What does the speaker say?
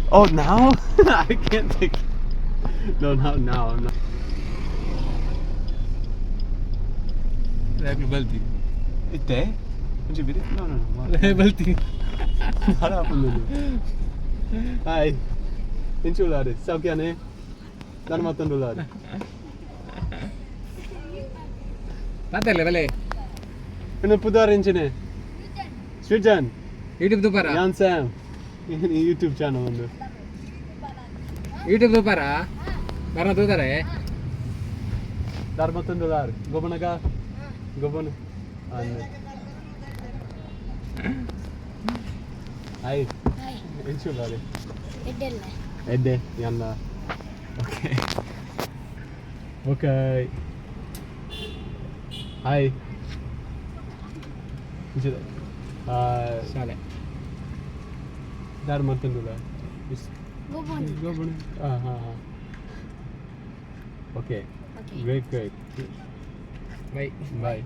Oh, now? I can't take. No, not now. I'm not. ಬಲ್ತಿ. ಇತ್ತೆ ಒಂಜಿ ಬಿರಿ. No, no, no. ಬಲ್ತಿ. ದಾದ. Hi, ಎಂಚುಲ್ಲಾರು? ಸೌಖ್ಯನೇ? ದಾನ ಮತ್ತೊಂದುಲ್ಲಾರು? ಪಾತೆರ್ಲೆ ಬಲೆ. ಇನ್ನು ಪುದಾರ್ ಎಂಚಿನೆ? ಸೃಜನ್. ಯೂಟ್ಯೂಬ್ ತೂಪಾರ? ಯಾನ್ ಸ್ಯಾಮ್. ಯೂಟ್ಯೂಬ್ ಚಾನಲ್ ಒಂದು. ಯೂಟ್ಯೂಬ್ ತೂಪಾರ? ಬರ ತೂತಾರೆ. ದಾರ ಮತ್ತೊಂದುಲ್ಲಾರು? ಗೊಬ್ಬನಗ ಗೊಬ್ಬನ. ಹಾಯ್, ಎಂಚುಲ್ಲಾರು? ಎಡ್ಡೆ ಯಾನ್ಲ. Okay okay. ಹಾಯ್. ಶಾಲೆ. ದಾರ ಮತ್ತೊಂದುಲ್ಲ? ಹಾಂ ಹಾಂ ಹಾಂ okay. Great, great. By. Bye.